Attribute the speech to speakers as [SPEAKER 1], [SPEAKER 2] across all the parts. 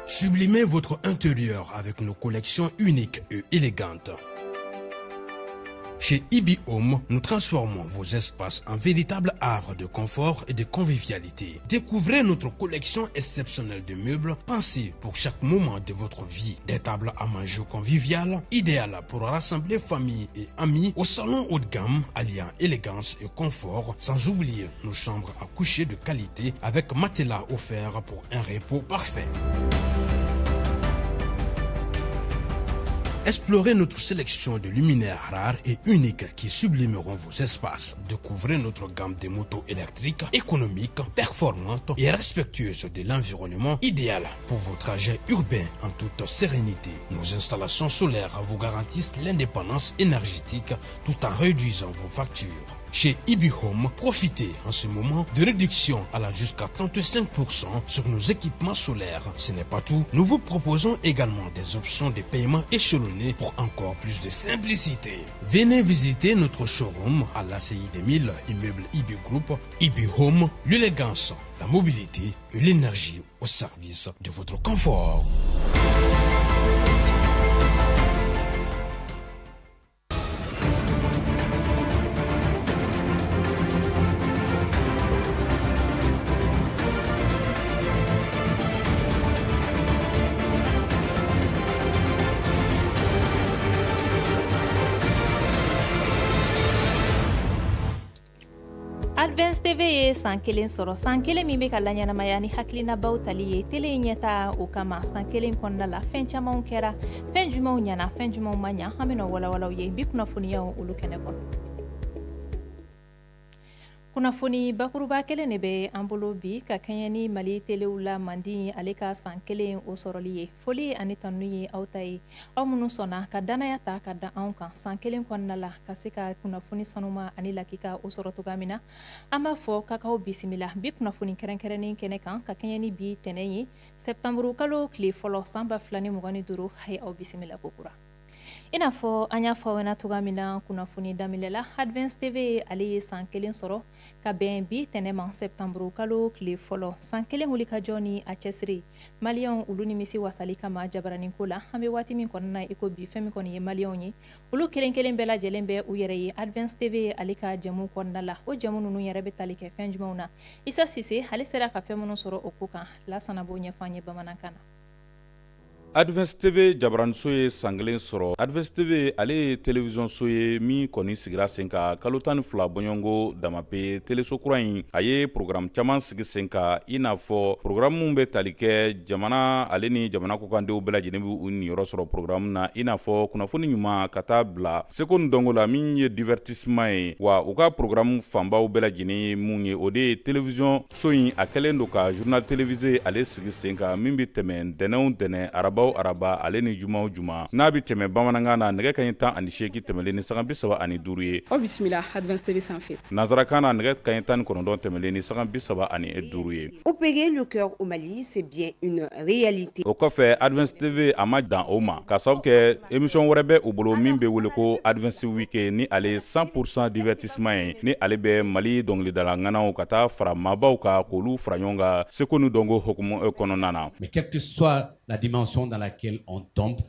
[SPEAKER 1] Sublimez votre intérieur avec nos collections uniques et élégantes. Chez Ibi Home, nous transformons vos espaces en véritables havres de confort et de convivialité. Découvrez notre collection exceptionnelle de meubles pensés pour chaque moment de votre vie. Des tables à manger conviviales, idéales pour rassembler famille et amis au salon haut de gamme, alliant élégance et confort, sans oublier nos chambres à coucher de qualité avec matelas offert pour un repos parfait. Explorez notre sélection de luminaires rares et uniques qui sublimeront vos espaces. Découvrez notre gamme de motos électriques économiques, performantes et respectueuses de l'environnement, idéal pour vos trajets urbains en toute sérénité. Nos installations solaires vous garantissent l'indépendance énergétique tout en réduisant vos factures. Chez Ibi Home, profitez en ce moment de réduction allant jusqu'à 35% sur nos équipements solaires. Ce n'est pas tout, nous vous proposons également des options de paiement échelonnées pour encore plus de simplicité. Venez visiter notre showroom à l'ACI 2000, immeuble Ibi Group, Ibi Home, l'élégance, la mobilité et l'énergie au service de votre confort.
[SPEAKER 2] Advance TV ye san kelen sɔrɔ, san kelen min bɛ ka laɲɛnamaya ni hakilinabaw tali ye tele in ɲɛta o kama. San kelen kɔnɔna la, fɛn camanw kɛra, fɛn jumɛnw ɲana, fɛn jumɛnw ma ɲa, an bɛna walawalaw ye bi kunnafoniyaw olu kɛnɛ kɔnɔ. Kunnafoni bakuruba kelen de bɛ an bolo bi ka kɛɲɛ ni Mali telew la mandi ale ka san kelen o sɔrɔli ye. Foli ani tanu ye aw ta ye, aw minnu sɔnna ka dannaya ta ka da anw kan san kelen kɔnɔna la ka se ka kunnafoni sanuma ani lakika o sɔrɔ cogoya min na. An b'a fɔ k'aw bisimila bi kunnafoni kɛrɛnkɛrɛnnen kɛnɛ kan ka kɛɲɛ ni bi tɛnɛn ye, sɛtanburu kalo tile fɔlɔ, san 2025. A ye aw bisimila kokura. I n'a fɔ an y'a fɔ aw ɲɛna cogoya min na kunnafoni daminɛ la, Advance TV ale ye san kelen sɔrɔ ka bɛn bi tɛnɛn ma, sɛtanburu kalo tile fɔlɔ. San kelen wulikajɔ ni a cɛsiri maliyɛnw olu nimisi wasali kama jabaraninko la, an bɛ waati min kɔnɔna i ko bi, fɛn min kɔni ye maliyɛnw ye, olu kelen kelen bɛɛ lajɛlen bɛ u yɛrɛ ye Advance TV ale ka jɛmu kɔnɔna la. O jɛmu ninnu yɛrɛ bɛ tali kɛ fɛn jumɛnw na? Isa Sise ale sera ka fɛn minnu sɔrɔ o ko kan, Lasana b'o ɲɛfɔ an ye bamanankan na.
[SPEAKER 3] Advance TV jabaraniso ye san kelen sɔrɔ. Advance TV ale ye télévision so ye min kɔni sigira sen kan kalo 12 bɔɲɔgɔnko damape. Teleso kura in, a ye programme caman sigi sen kan, i n'a fɔ programme min bɛ tali kɛ jamana ale ni jamana kɔkandenw bɛɛ lajɛlen bɛ u niyɔrɔ sɔrɔ programme na, i n'a fɔ kunnafoni ɲuman ka taa bila seko ni dɔnko la min ye divertissement ye. Wa u ka programme fanbaw bɛɛ lajɛlen ye mun ye? O de ye télévision so in, a kɛlen don ka journal télévisé ale sigi sen kan min bɛ tɛmɛ ntɛnɛn o ntɛnɛn, araba o araba ale ni juma o juma, n'a bɛ tɛmɛ bamanankan na nɛgɛ kanɲɛ 18 tɛmɛlen ni sanga 35 ye.
[SPEAKER 4] Aw bisimila Advance TV sanfɛ.
[SPEAKER 3] Nansarakan na, nɛgɛ kanɲɛ 19 tɛmɛlen ni sanga 35 ye.
[SPEAKER 5] Opérer le cœur au Mali, c'est bien une réalité.
[SPEAKER 3] O kɔfɛ, Advance TV a ma dan o ma, ka sababu kɛ émission wɛrɛ bɛ u bolo min bɛ wele ko Advance Week, ni ale ye 100% divertissement ye, ni ale bɛ Mali dɔnkilidala ŋanaw ka taa fara maabaw kan k'olu fara ɲɔgɔn kan seko ni dɔnko hukumu kɔnɔna na.
[SPEAKER 6] Mais quelle que soit la dimension dans laquelle on tombe,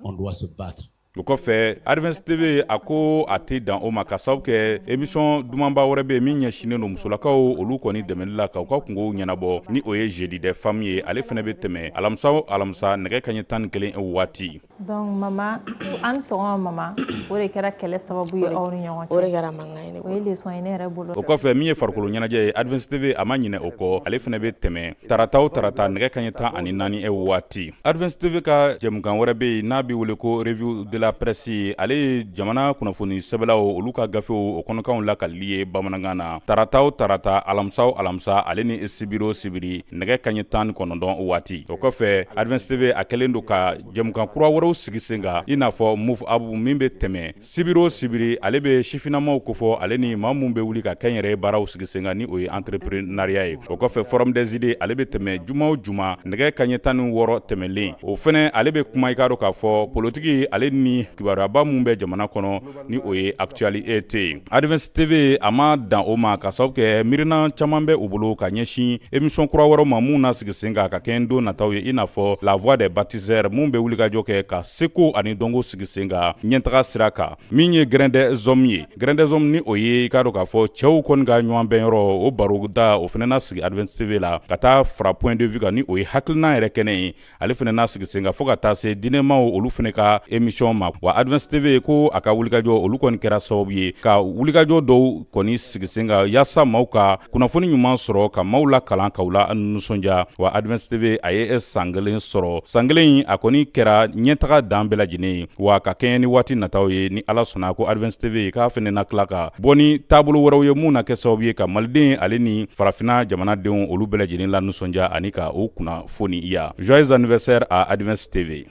[SPEAKER 6] on doit se battre.
[SPEAKER 3] O kɔfɛ, Advance TV a ko a tɛ dan o ma, ka sababu kɛ émission dumanba wɛrɛ bɛ yen min ɲɛsinnen don musolakaw olu kɔni dɛmɛli la k'u ka kungow ɲɛnabɔ, ni o ye jeudi des femmes ye. Ale fana bɛ tɛmɛ alamisa o alamisa nɛgɛ kanɲɛ 11 waati.
[SPEAKER 2] Donc mama, an sɔgɔma mama, o de kɛra kɛlɛ sababu ye aw ni ɲɔgɔn cɛ.
[SPEAKER 7] O de kɛra mankan ye ne
[SPEAKER 2] O ye leçon ye ne yɛrɛ bolo.
[SPEAKER 3] O kɔfɛ, min ye farikolo ɲɛnajɛ ye, Advance TV a ma ɲinɛ o kɔ. Ale fana bɛ tɛmɛ tarata o tarata nɛgɛ kanɲɛ 14 waati. Advance TV ka jɛmukan wɛrɛ bɛ yen n'a bɛ wele ko revue de la presse. Ale ye jamana kunnafoni sɛbɛlaw olu ka gafew o kɔnɔkanw lakalili ye bamanankan na tarata o tarata, alamisa o alamisa ale ni sibiri o sibiri nɛgɛ kanɲɛ 19 waati. O kɔfɛ, Advance TV a kɛlen don ka jɛmukan kura wɛrɛw sigi sen kan, i n'a fɔ Move Up min bɛ tɛmɛ sibiri o sibiri. Ale bɛ sifinnamaw kofɔ ale ni maa minnu bɛ wuli ka kɛnyɛrɛye baaraw sigi sen kan, ni o ye entrepreneuriat ye. O kɔfɛ, Forum des idées, ale bɛ tɛmɛ juma o juma nɛgɛ kanɲɛ 16 tɛmɛlen. O fana, ale bɛ kuma, i k'a dɔn k'a fɔ politiki ale ni ni kibaruyaba min bɛ jamana kɔnɔ, ni o ye actualité. Advance TV a ma dan o ma, ka sababu kɛ miirina caman bɛ u bolo ka ɲɛsin émission kura wɛrɛw ma mun na sigi sen kan ka kɛ don nataw ye, i n'a fɔ La Voix des bâtisseurs, mun bɛ wulikajɔ kɛ ka seko ani dɔnko sigi sen kan ɲɛtaga sira kan. Min ye Grain des hommes ye, Grain des hommes, ni o ye i k'a dɔn k'a fɔ cɛw kɔni ka ɲɔgɔn bɛnyɔrɔ, o baroda, o fana na sigi Advance TV la, ka taa fara Point de vue kan, ni o ye hakilina yɛrɛ kɛnɛ ye, ale fana na sigi sen kan, fo ka taa se dinɛmaw olu fana ka émission ma. Wa Advance TV ko a ka wulikajɔ olu kɔni kɛra sababu ye ka wulikajɔ dɔw kɔni sigi sen kan yaasa maaw ka kunnafoni ɲuman sɔrɔ, ka maaw la kalan, k'aw la nisɔndiya. Wa Advance TV a ye san 1 sɔrɔ. San 1 in a kɔni kɛra ɲɛtaga dan bɛɛ lajɛlen ye. Wa ka kɛɲɛ ni waati nataw ye, ni Ala sɔnna, ko Advance TV k'a fana na tila ka bɔ ni taabolo wɛrɛw ye mun na kɛ sababu ye ka maliden ale ni farafinna jamanadenw olu bɛɛ lajɛlen la nisɔndiya ani ka u kunnafoni ya. Joyeux anniversaire à Advance TV.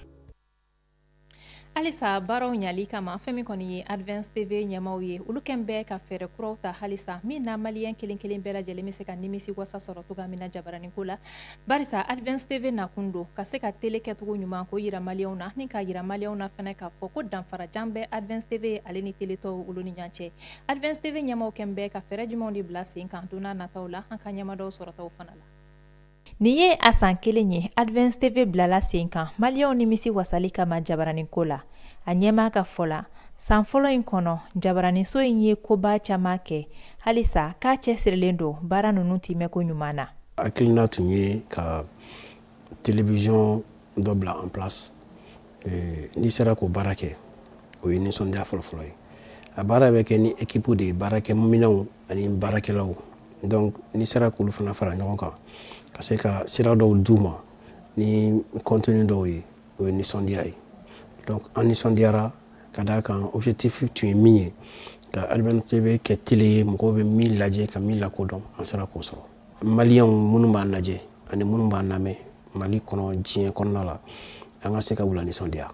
[SPEAKER 2] Halisa baaraw ɲali kama, fɛn min kɔni ye Advance TV ɲɛmaw ye, olu kɛn bɛ ka fɛɛrɛ kuraw ta halisa min na maliyɛn kelen kelen bɛɛ lajɛlen bɛ se ka nimisi wasa sɔrɔ cogoya min na jabaraniko la, barisa Advance TV nakun don ka se ka tele kɛcogo ɲuman k'o yira maliyɛnw na, ni k'a yira maliyɛnw na fɛnɛ k'a fɔ ko danfarajan bɛ Advance TV ale ni tele tɔw olu ni ɲɔgɔn cɛ. Advance TV ɲɛmaw kɛn bɛ ka fɛɛrɛ jumɛnw de bila sen kan don n'a nataw la, an ka ɲɛmadaw sɔrɔtaw fana la. Nin ye a san 1 ye Advance TV bilala sen kan maliyɛnw nimisi wasali kama jabaraninko la. A ɲɛmaa ka fɔ la, san fɔlɔ in kɔnɔ, jabaraninso in ye koba caman kɛ, halisa k'a cɛsirilen don baara ninnu timɛko ɲuman na.
[SPEAKER 7] Hakilina tun ye ka télévision dɔ bila en place. N'i sera k'o baara kɛ, o ye nisɔndiya fɔlɔfɔlɔ ye. A baara bɛ kɛ ni équipe de ye, baarakɛminɛnw ani baarakɛlaw. Donc n'i sera k'olu fana fara ɲɔgɔn kan ka se ka sira dɔw d'u ma ni contenu dɔw ye, o ye nisɔndiya ye. Donc an nisɔndiyara ka d'a kan objectif tun ye min ye, ka Advance TV kɛ télé ye mɔgɔw bɛ min lajɛ ka min lakodɔn, an sera k'o sɔrɔ. Maliyɛnw minnu b'an lajɛ ani minnu b'an lamɛn Mali kɔnɔ, diɲɛ kɔnɔna la, an ka se ka u la nisɔndiya,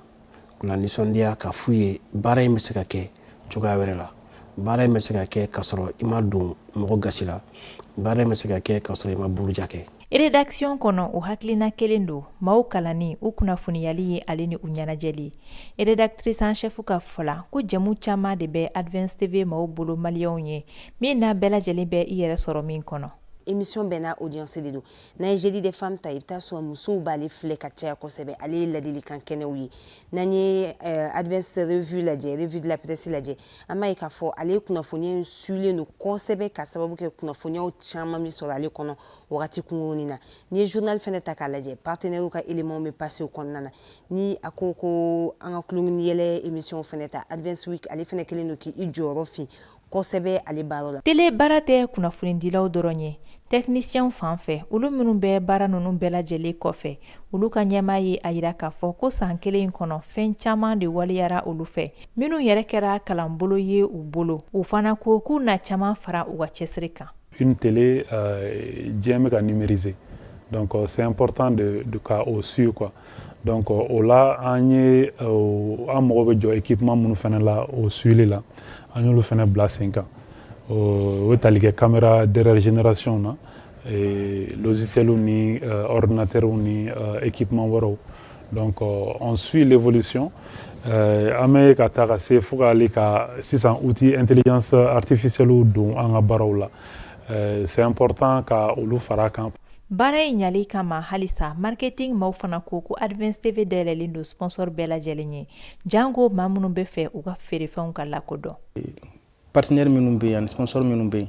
[SPEAKER 7] k'u la nisɔndiya ka f'u ye baara in bɛ se ka kɛ cogoya wɛrɛ la, baara in bɛ se ka kɛ k'a sɔrɔ i ma don mɔgɔ gasi la, baara in bɛ se ka kɛ k'a sɔrɔ i ma buruja kɛ.
[SPEAKER 2] Rédaction kɔnɔ, o hakilina kelen don: maaw kalanni, u kunnafoniyali ye ale ni u ɲɛnajɛli. Rédactrice en chef ka fɔ la, ko jɛmu caman de bɛ Advance TV maaw bolo maliyɛnw ye min n'a bɛɛ lajɛlen bɛ i yɛrɛ sɔrɔ min kɔnɔ.
[SPEAKER 5] Émission bɛɛ n'a audience de don. N'an ye Jeudi des femmes ta, i bɛ taa sɔrɔ musow b'ale filɛ ka caya kosɛbɛ, ale ye ladilikan kɛnɛw ye. N'an ye Advance Revue lajɛ, Revue de la presse lajɛ, an b'a ye k'a fɔ ale kunnafoniya in suilen don kosɛbɛ, ka sababu kɛ kunnafoniyaw caman bɛ sɔrɔ ale kɔnɔ wagati kunkurunin na. N'i ye journal fɛnɛ ta k'a lajɛ, partenaires ka éléments bɛ passer o kɔnɔna na. Ni a ko ko an ka tulonkɛ ni yɛlɛ émission fɛnɛ ta, Advance Week, ale fɛnɛ kɛlen don k'i jɔyɔrɔ fin kosɛbɛ ale baara la.
[SPEAKER 2] Tele baara tɛ kunnafonidilaw dɔrɔn ye. Techniciens fan fɛ, olu minnu bɛ baara ninnu bɛɛ lajɛlen kɔfɛ, olu ka ɲɛmaa ye a yira k'a fɔ ko san 1 in kɔnɔ, fɛn caman de waleyara olu fɛ minnu yɛrɛ kɛra kalanbolo ye u bolo. U fana ko k'u na caman fara u ka cɛsiri kan.
[SPEAKER 8] Une télé, diɲɛ bɛ ka numériser, donc c'est important de ka o suivre quoi. Donc o la, an ye an mago bɛ jɔ équipement minnu fana la o suivili la, an y'olu fana bila sen kan. O bɛ tali kɛ caméra dernière génération na, logiciel ni ordinateur ni équipement wɛrɛw. Donc on suit l'évolution. An bɛ ka taa ka se fo k'ale ka sisan outil intelligence artificielle don an ka baaraw la. C'est important ka olu fara kan.
[SPEAKER 2] Baara in ɲali kama halisa, marketing maaw fana ko ko Advance TV dayɛlɛlen don sponsor bɛɛ lajɛlen ye, janko maa minnu bɛ fɛ u ka feerefɛnw ka lakodɔn.
[SPEAKER 9] Partenaire minnu bɛ yen ani sponsor minnu bɛ yen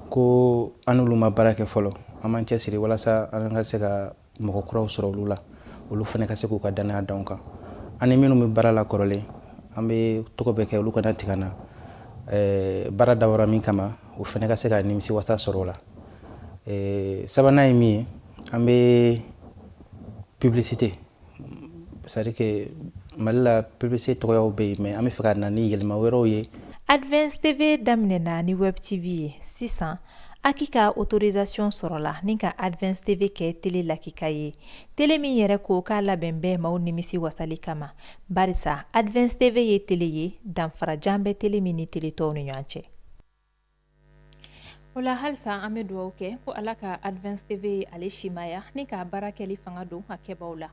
[SPEAKER 9] ko an n'olu ma baara kɛ fɔlɔ, an b'an cɛsiri walasa an ka se ka mɔgɔ kuraw sɔrɔ olu la, olu fana ka se k'u ka danaya d'anw kan. Ani minnu bɛ baara la kɔrɔlen, an bɛ tɔgɔ bɛɛ kɛ olu kana tigɛ an na. Baara dabɔra min kama, o fana ka se ka nimisi wasa sɔrɔ o la. Sabanan ye min ye, an bɛ publicité, c'est à dire que Mali la publicité tɔgɔyaw bɛ yen, mais an bɛ fɛ ka na ni yɛlɛma wɛrɛw ye.
[SPEAKER 2] Advance TV daminɛna ni Web TV ye. Sisan AQUI ka autorisation sɔrɔla ni ka Advance TV kɛ télé lakika ye, télé min yɛrɛ ko k'a labɛn bɛ maaw nimisi wasali kama, barisa Advance TV ye télé ye danfarajan bɛ télé min ni télé tɔw ni ɲɔgɔn cɛ. O la halisa, an bɛ dugawu kɛ ko Ala ka Advance TV ale simaya ni k'a baara kɛli fanga don a kɛbaw la.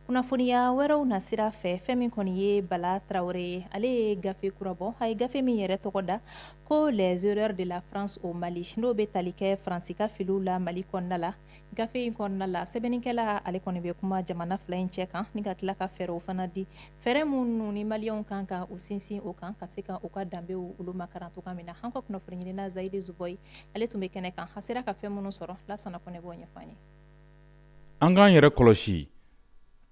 [SPEAKER 2] Kunnafoniya wɛrɛw na sira fɛ, fɛn min kɔni ye Bala Tarawele ye, ale ye gafe kura bɔ. A ye gafe min yɛrɛ tɔgɔ da ko Les erreurs de la France au Mali, n'o bɛ tali kɛ Faransi ka filiw la Mali kɔnɔna la. Gafe in kɔnɔna la, sɛbɛnnikɛla ale kɔni bɛ kuma jamana fila in cɛ kan ni ka tila ka fɛɛrɛw fana di, fɛɛrɛ minnu ni maliyɛnw kan ka u sinsin o kan ka se ka u ka danbew olu makaran cogoya min na. An ka kunnafoni ɲinina Zayidi Zubɔyi, ale tun bɛ kɛnɛ kan, a sera ka fɛn minnu sɔrɔ, Lasana Kɔnɛ b'o ɲɛfɔ an ye.
[SPEAKER 3] An k'an yɛrɛ kɔlɔsi,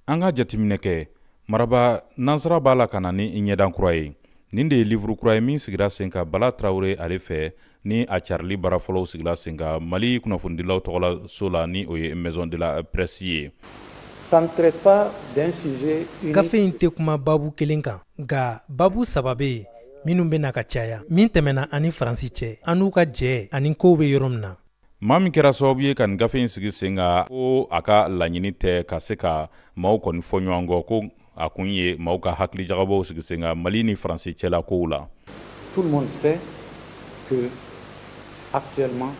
[SPEAKER 3] an ka jateminɛ kɛ. Maraba nansara b'a la ka na ni ɲɛdan kura ye. Nin de ye livre kura ye min sigira sen kan Bala Tarawele ale fɛ, ni a carili baara fɔlɔw sigila sen kan Mali kunnafonidilaw tɔgɔla so la, ni o ye Maison de la Presse ye.
[SPEAKER 10] Gafe in tɛ kuma babu kelen kan, nka babu saba bɛ yen minnu bɛ na ka caya: min tɛmɛna an ni Faransi cɛ, an n'u ka jɛ ani kow bɛ yɔrɔ min na.
[SPEAKER 3] Maa min kɛra sababu ye ka nin gafe in sigi sen kan, ko a ka laɲini tɛ ka se ka maaw kɔni fɔ ɲɔgɔn kɔ, ko a kun ye maaw ka hakilijagabɔw sigi sen kan Mali ni Faransi cɛla kow la.
[SPEAKER 11] Tout le monde sait que actuellement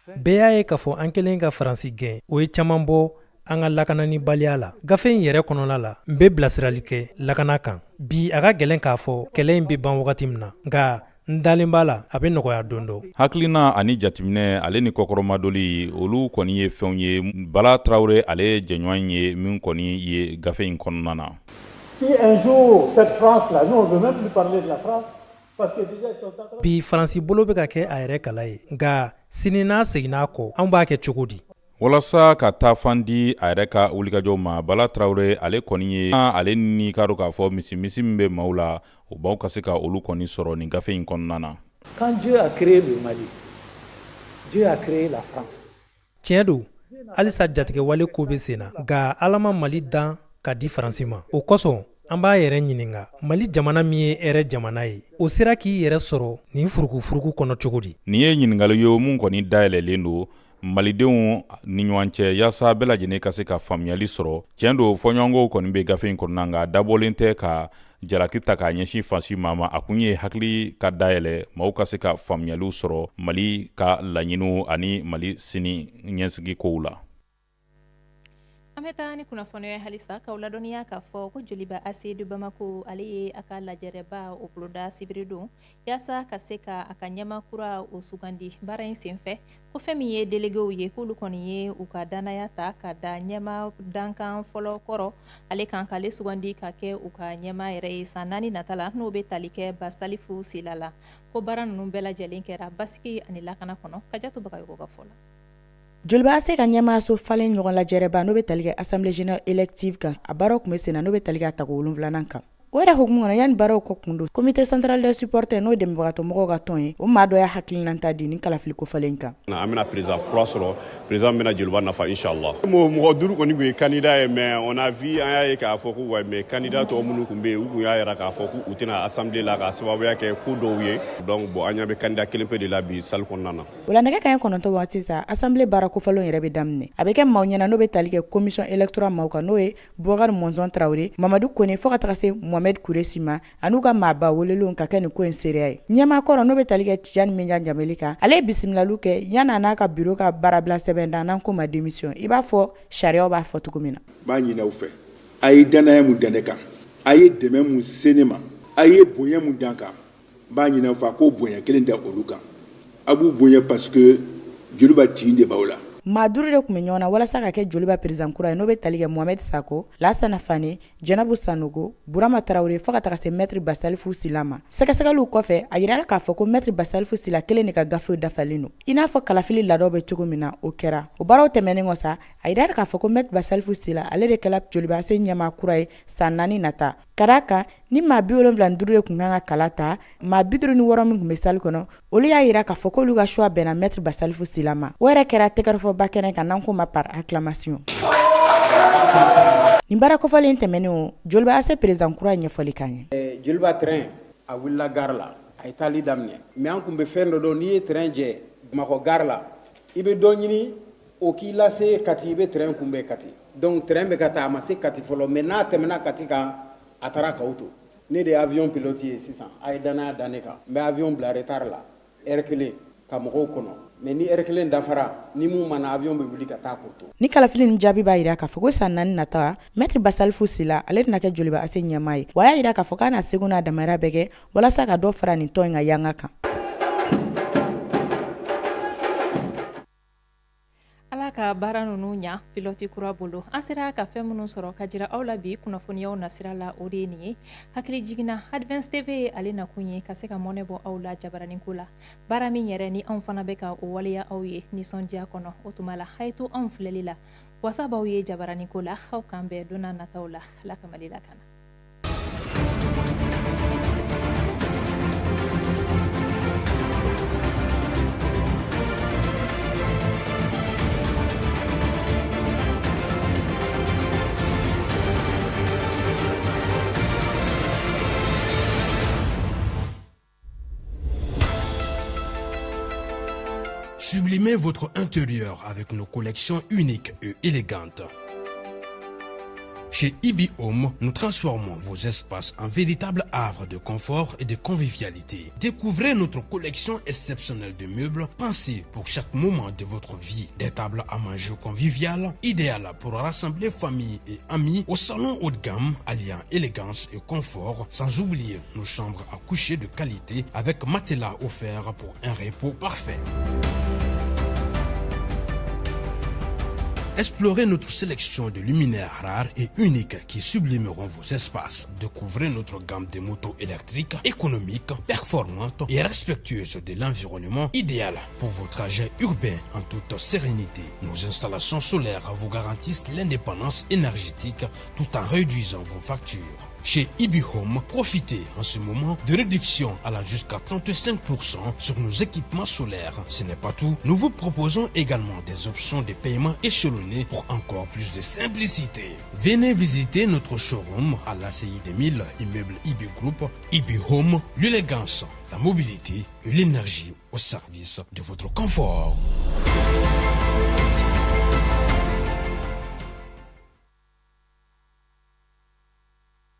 [SPEAKER 10] Bɛɛ y'a ye k'a fɔ an kɛlen ka Faransi gɛn, o ye caman bɔ an ka lakananibaliya la. Gafe in yɛrɛ kɔnɔna la, n bɛ bilasirali kɛ lakana kan. Bi, a ka gɛlɛn k'a fɔ kɛlɛ in bɛ ban wagati min na, nka n dalen b'a la a bɛ nɔgɔya don dɔ.
[SPEAKER 3] Hakilina ani jateminɛ ale ni kɔkɔrɔmadoli, olu kɔni ye fɛnw ye Bala Tarawele ale jɛɲɔgɔn ye min kɔni ye gafe in kɔnɔna na.
[SPEAKER 11] Si un jour cette France là, nous on veut même plus parler de la France parce que déjà ils sont en train.
[SPEAKER 10] Bi, Faransi bolo bɛ ka kɛ a yɛrɛ kala ye, nka sini n'a seginna a kɔ, anw b'a kɛ cogo di?
[SPEAKER 3] Walasa ka taafan di a yɛrɛ ka wulikajɔw ma, Bala Tarawele ale kɔni ye ale ni k'a dɔn k'a fɔ misimisi min bɛ maaw la, o baw ka se ka olu kɔni sɔrɔ nin gafe in kɔnɔna na.
[SPEAKER 11] Quand Dieu a créé le Mali, Dieu a créé la France.
[SPEAKER 10] Tiɲɛ don, halisa jatigɛwale ko bɛ sen na, nka Ala ma Mali dan ka di Faransi ma. O kosɔn, an b'a yɛrɛ ɲininka, Mali jamana min ye hɛrɛ jamana ye, o sera k'i yɛrɛ sɔrɔ nin furukufuruku kɔnɔ cogo di?
[SPEAKER 3] Nin ye ɲininkali ye mun kɔni dayɛlɛlen don malidenw ni ɲɔgɔn cɛ, yaasa bɛɛ lajɛlen ka se ka faamuyali sɔrɔ. Tiɲɛ don, fɔɲɔgɔnkɔw kɔni bɛ gafe in kɔnɔna, nka dabɔlen tɛ ka jalaki ta k'a ɲɛsin fansi maa ma. A kun ye hakili ka dayɛlɛ, maaw ka se ka faamuyaliw sɔrɔ Mali ka laɲiniw ani Mali sini ɲɛsigi kow la.
[SPEAKER 2] An bɛ taa ni kunnafoniya halisa k'aw ladɔnniya k'a fɔ ko Joliba AC de Bamako, ale ye a ka lajɛrɛba o boloda sibiridon yaasa ka se ka a ka ɲɛmaa kura o sugandi. Baara in senfɛ, ko fɛn min ye déléguéw ye, k'olu kɔni ye u ka dannaya ta ka da ɲɛmaa dankan fɔlɔ kɔrɔ ale kan, k'ale sugandi ka kɛ u ka ɲɛmaa yɛrɛ ye san 4 nata la, n'o bɛ tali kɛ Basalifu Sila la. Ko baara ninnu bɛɛ lajɛlen kɛra basigi ani lakana kɔnɔ, Kajatu Bagayogo ka fɔ la.
[SPEAKER 12] Joliba AC ka ɲɛmaayaso falen ɲɔgɔn lajɛrɛba, n'o bɛ tali kɛ assemblée générale élective kan, a baaraw tun bɛ sen na, n'o bɛ tali kɛ a tako 7nan kan. O yɛrɛ hukumu kɔnɔ, yanni baaraw kɔ kun don, comité central des supporters, n'o ye dɛmɛbagatɔ mɔgɔw ka tɔn ye, o maa dɔ y'a hakilinata di ni kalafili kofalen kan.
[SPEAKER 13] An bɛna président kura sɔrɔ, président bɛna Joliba nafa inchallah. Mɔgɔ duuru kɔni tun ye candidat ye, mais on a vu, an y'a ye k'a fɔ ko ouais, mais candidat tɔ minnu tun bɛ yen, u tun y'a yira k'a fɔ k'u tɛna assemblée la k'a sababuya kɛ ko dɔw ye. Donc bon, an ɲɛ bɛ candidat kelen pe de la bi salle kɔnɔna na.
[SPEAKER 12] O la, nɛgɛ kaɲɛ 9 waati sa, assemblée baara kofɔlenw yɛrɛ bɛ daminɛ. A bɛ kɛ maaw ɲɛna, n'o bɛ tali kɛ commission électorale maaw kan, n'o ye Bubakari Mɔnzɔn Tarawele, Mamadu Kone, fo ka taga se Mohamed Kuresi ma, an'u ka maaba welelenw ka kɛ nin ko in seereya ye. Ɲɛmaa kɔrɔ, n'o bɛ tali kɛ Tijani Minja Jameli kan, ale ye bisimilaliw kɛ yanni a n'a ka bureau ka baarabila sɛbɛn da, n'an ko ma démission, i b'a fɔ sariyaw b'a fɔ cogo min na.
[SPEAKER 14] N b'a ɲini aw fɛ, a ye dannaya mun da ne kan, a ye dɛmɛ mun se ne ma, a ye bonya mun da n kan, n b'a ɲini aw fɛ a k'o bonya kelen da olu kan. A b'u bonya parce que Joliba tin de b'aw la.
[SPEAKER 12] Maa duuru de tun bɛ ɲɔgɔn na walasa ka kɛ Joliba président kura ye, n'o bɛ tali kɛ Mohamed Sako, Lasana Fane, Jɛnɛbu Sanogo, Burama Tarawele, fo ka taga se Maître Basalifu Sila ma. Sɛgɛsɛgɛliw kɔfɛ, a yirala k'a fɔ ko Maître Basalifu Sila kelen de ka gafew dafalen don. I n'a fɔ kalafili laadaw bɛ cogo min na, o kɛra. O baaraw tɛmɛnen kɔ sa, a yirala k'a fɔ ko Maître Basalifu Sila, ale de kɛla Joliba AC ɲɛmaa kura ye san 4 nata. Ka d'a kan ni maa 75 de tun kan ka kala ta, maa 56 min tun bɛ salle kɔnɔ, olu y'a yira k'a fɔ k'olu ka choix bɛnna Maître Basalifu Sila ma. O yɛrɛ kɛra tɛgɛrɛfɔba kɛnɛ kan, n'an k'o ma par acclamation. Nin baara kofɔlen tɛmɛnen o, Joliba AC président kura ye ɲɛfɔli k'an
[SPEAKER 15] ye. Joliba train a wulila gare la, a ye taali daminɛ, mais an tun bɛ fɛn dɔ dɔn: n'i ye train jɛ Bamakɔ gare la, i bɛ dɔ ɲini o k'i lase Kati, i bɛ train kunbɛn Kati. Donc train bɛ ka taa, a ma se Kati fɔlɔ, mais n'a tɛmɛna Kati kan, a taara k'aw to. Ne de ye avion pilote ye sisan, a ye danaya da ne kan, n bɛ avion bila retard la heure kelen ka ka mɔgɔw kɔnɔ mais ni heure kelen dafara ni mun ma na avion bɛ wuli ka taa k'o to.
[SPEAKER 12] Ni kalafili nin jaabi b'a jira k'a fɔ ko san 4 nata, Maître Basalifu Sila ale bɛna kɛ Joliba AC ɲɛmaa ye, wa a y'a jira k'a fɔ k'a na seko n'a damayira bɛɛ kɛ walasa ka dɔ fara nin tɔn in ka yanga kan.
[SPEAKER 2] Ala ka baara ninnu ɲa pilɔti kura bolo. An sera ka fɛn minnu sɔrɔ ka jira aw la bi kunnafoniyaw nasira la, o de ye nin ye. Hakili jiginna, Advance TV ye ale nakun ye ka se ka mɔnɛ bɔ aw la jabaraninko la. Baara min yɛrɛ ni anw fana bɛ ka o waleya aw ye nisɔndiya kɔnɔ, o tuma la a ye to anw filɛli la. Wasa b'aw ye jabaraninko la, aw k'an bɛn don nataw la. Ala ka Mali lakana.
[SPEAKER 1] Sublimez votre intérieur avec nos collections uniques et élégantes. Chez Ibi Home, nous transformons vos espaces en véritables havres de confort et de convivialité. Découvrez notre collection exceptionnelle de meubles pensés pour chaque moment de votre vie. Des tables à manger conviviales, idéales pour rassembler famille et amis au salon haut de gamme, alliant élégance et confort, sans oublier nos chambres à coucher de qualité avec matelas offert pour un repos parfait. Explorez notre sélection de luminaires rares et uniques qui sublimeront vos espaces. Découvrez notre gamme de motos électriques, économiques, performantes et respectueuses de l'environnement, idéal pour vos trajets urbains en toute sérénité. Nos installations solaires vous garantissent l'indépendance énergétique tout en réduisant vos factures. Chez Ibi Home, profitez en ce moment de réduction allant jusqu'à 35% sur nos équipements solaires. Ce n'est pas tout, nous vous proposons également des options de paiement échelonnées pour encore plus de simplicité. Venez visiter notre showroom à l'ACI 2000, immeuble Ibi Group, Ibi Home, l'élégance, la mobilité et l'énergie au service de votre confort.